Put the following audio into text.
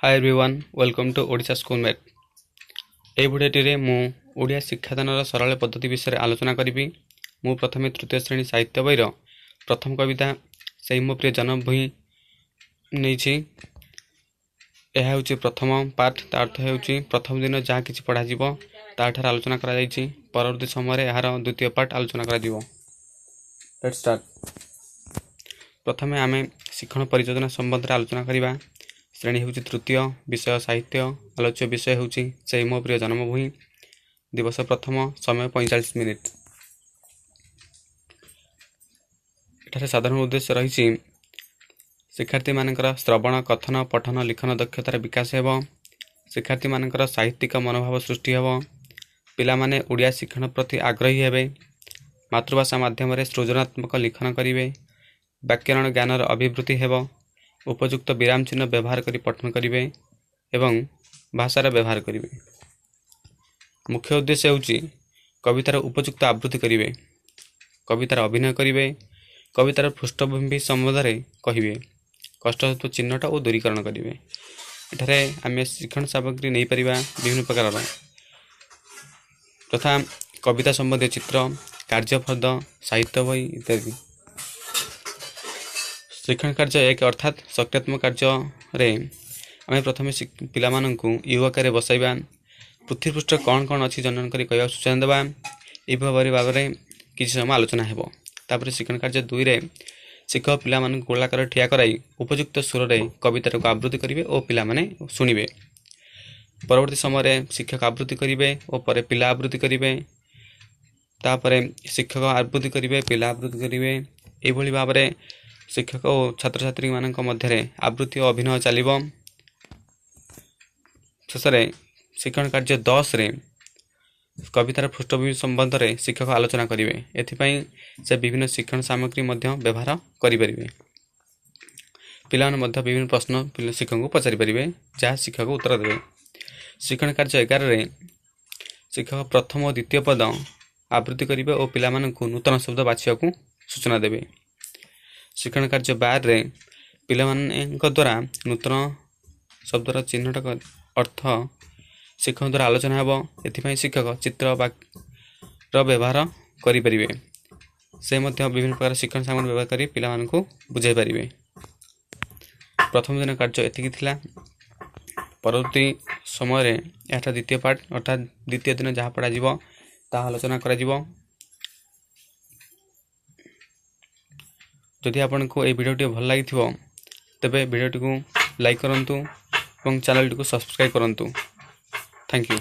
Hi everyone, welcome to Odisha school mate. ଏହି ଭିଡ଼ିଓଟିରେ ମୁଁ ଓଡ଼ିଆ ଶିକ୍ଷାଦାନର ସରଳ ପଦ୍ଧତି ବିଷୟରେ ଆଲୋଚନା କରିବି। ମୁଁ ପ୍ରଥମେ ତୃତୀୟ ଶ୍ରେଣୀ ସାହିତ୍ୟ ବହିର ପ୍ରଥମ କବିତା ସେଇ ମୋ ପ୍ରିୟ ଜନ୍ମଭୂଇଁ ନେଇଛି। ଏହା ହେଉଛି ପ୍ରଥମ ପାର୍ଟ, ତା ଅର୍ଥ ହେଉଛି ପ୍ରଥମ ଦିନ ଯାହା କିଛି ପଢ଼ାଯିବ ତାଠାରେ ଆଲୋଚନା କରାଯାଇଛି। ପରବର୍ତ୍ତୀ ସମୟରେ ଏହାର ଦ୍ୱିତୀୟ ପାର୍ଟ ଆଲୋଚନା କରାଯିବ। Let's start. ପ୍ରଥମେ ଆମେ ଶିକ୍ଷଣ ପରିଯୋଜନା ସମ୍ବନ୍ଧରେ ଆଲୋଚନା କରିବା। ଶ୍ରେଣୀ ହେଉଛି ତୃତୀୟ, ବିଷୟ ସାହିତ୍ୟ, ଆଲୋଚ୍ୟ ବିଷୟ ହେଉଛି ସେଇ ମୋ ପ୍ରିୟ ଜନ୍ମଭୂଇଁ। ଦିବସ ପ୍ରଥମ, ସମୟ 45 ମିନିଟ୍। ଏଠାରେ ସାଧାରଣ ଉଦ୍ଦେଶ୍ୟ ରହିଛି ଶିକ୍ଷାର୍ଥୀମାନଙ୍କର ଶ୍ରବଣ, କଥନ, ପଠନ, ଲିଖନ ଦକ୍ଷତାର ବିକାଶ ହେବ। ଶିକ୍ଷାର୍ଥୀମାନଙ୍କର ସାହିତ୍ୟିକ ମନୋଭାବ ସୃଷ୍ଟି ହେବ। ପିଲାମାନେ ଓଡ଼ିଆ ଶିକ୍ଷଣ ପ୍ରତି ଆଗ୍ରହୀ ହେବେ। ମାତୃଭାଷା ମାଧ୍ୟମରେ ସୃଜନାତ୍ମକ ଲିଖନ କରିବେ। ବ୍ୟାକରଣ ଜ୍ଞାନର ଅଭିବୃଦ୍ଧି ହେବ। ଉପଯୁକ୍ତ ବିରାମ ଚିହ୍ନ ବ୍ୟବହାର କରି ପଠନ କରିବେ ଏବଂ ଭାଷାର ବ୍ୟବହାର କରିବେ। ମୁଖ୍ୟ ଉଦ୍ଦେଶ୍ୟ ହେଉଛି କବିତାର ଉପଯୁକ୍ତ ଆବୃତ୍ତି କରିବେ, କବିତାର ଅଭିନୟ କରିବେ, କବିତାର ପୃଷ୍ଠଭୂମି ସମ୍ବନ୍ଧରେ କହିବେ, କଷ୍ଟହେତୁ ଚିହ୍ନଟ ଓ ଦୂରୀକରଣ କରିବେ। ଏଠାରେ ଆମେ ଶିକ୍ଷଣ ସାମଗ୍ରୀ ନେଇପାରିବା ବିଭିନ୍ନ ପ୍ରକାରର, ତଥା କବିତା ସମ୍ବନ୍ଧୀୟ ଚିତ୍ର, କାର୍ଯ୍ୟଫର୍ଦ୍ଦ, ସାହିତ୍ୟ ବହି ଇତ୍ୟାଦି। ଶିକ୍ଷଣ କାର୍ଯ୍ୟ 1 ଅର୍ଥାତ୍ ସକ୍ରିୟାତ୍ମକ କାର୍ଯ୍ୟରେ ଆମେ ପ୍ରଥମେ ପିଲାମାନଙ୍କୁ you ଆକାରରେ ବସାଇବା, ପୃଥିବୀପୃଷ୍ଠ କ'ଣ କ'ଣ ଅଛି ଜନନ କରି କହିବାକୁ ସୂଚନା ଦେବା। ଏହିପରି ଭାବରେ କିଛି ସମୟ ଆଲୋଚନା ହେବ। ତାପରେ ଶିକ୍ଷଣ କାର୍ଯ୍ୟ 2ରେ ଶିକ୍ଷକ ପିଲାମାନଙ୍କୁ ଗୋଲାକାର ଠିଆ କରାଇ ଉପଯୁକ୍ତ ସୁରରେ କବିତାଟାକୁ ଆବୃତ୍ତି କରିବେ ଓ ପିଲାମାନେ ଶୁଣିବେ। ପରବର୍ତ୍ତୀ ସମୟରେ ଶିକ୍ଷକ ଆବୃତ୍ତି କରିବେ ଓ ପରେ ପିଲା ଆବୃତ୍ତି କରିବେ। ତାପରେ ଶିକ୍ଷକ ଆବୃତ୍ତି କରିବେ, ପିଲା ଆବୃତ୍ତି କରିବେ। ଏଇଭଳି ଭାବରେ ଶିକ୍ଷକ ଓ ଛାତ୍ରଛାତ୍ରୀମାନଙ୍କ ମଧ୍ୟରେ ଆବୃତ୍ତି ଓ ଅଭିନୟ ଚାଲିବ। ଶେଷରେ ଶିକ୍ଷଣ କାର୍ଯ୍ୟ 10ରେ କବିତାର ପୃଷ୍ଠଭୂମି ସମ୍ବନ୍ଧରେ ଶିକ୍ଷକ ଆଲୋଚନା କରିବେ। ଏଥିପାଇଁ ସେ ବିଭିନ୍ନ ଶିକ୍ଷଣ ସାମଗ୍ରୀ ମଧ୍ୟ ବ୍ୟବହାର କରିପାରିବେ। ପିଲାମାନେ ମଧ୍ୟ ବିଭିନ୍ନ ପ୍ରଶ୍ନ ଶିକ୍ଷକଙ୍କୁ ପଚାରିପାରିବେ, ଯାହା ଶିକ୍ଷକ ଉତ୍ତର ଦେବେ। ଶିକ୍ଷଣ କାର୍ଯ୍ୟ 11ରେ ଶିକ୍ଷକ ପ୍ରଥମ ଓ ଦ୍ୱିତୀୟ ପଦ ଆବୃତ୍ତି କରିବେ ଓ ପିଲାମାନଙ୍କୁ ନୂତନ ଶବ୍ଦ ବାଛିବାକୁ ସୂଚନା ଦେବେ। ଶିକ୍ଷଣ କାର୍ଯ୍ୟ 12ରେ ପିଲାମାନଙ୍କ ଦ୍ୱାରା ନୂତନ ଶବ୍ଦର ଚିହ୍ନଟ ଅର୍ଥ ଶିକ୍ଷକ ଦ୍ୱାରା ଆଲୋଚନା ହେବ। ଏଥିପାଇଁ ଶିକ୍ଷକ ଚିତ୍ର ର ବ୍ୟବହାର କରିପାରିବେ। ସେ ମଧ୍ୟ ବିଭିନ୍ନ ପ୍ରକାର ଶିକ୍ଷଣ ସାମଗ୍ରୀ ବ୍ୟବହାର କରି ପିଲାମାନଙ୍କୁ ବୁଝାଇ ପାରିବେ। ପ୍ରଥମ ଦିନ କାର୍ଯ୍ୟ ଏତିକି ଥିଲା। ପରବର୍ତ୍ତୀ ସମୟରେ ଏହାର ଦ୍ୱିତୀୟ ପାର୍ଟ ଅର୍ଥାତ୍ ଦ୍ୱିତୀୟ ଦିନ ଯାହା ପଢ଼ାଯିବ ତାହା ଆଲୋଚନା କରାଯିବ। ଯଦି ଆପଣଙ୍କୁ ଏହି ଭିଡ଼ିଓଟି ଭଲ ଲାଗିଥିବ ତେବେ ଭିଡ଼ିଓଟିକୁ ଲାଇକ୍ କରନ୍ତୁ ଏବଂ ଚ୍ୟାନେଲଟିକୁ ସବସ୍କ୍ରାଇବ୍ କରନ୍ତୁ। Thank you.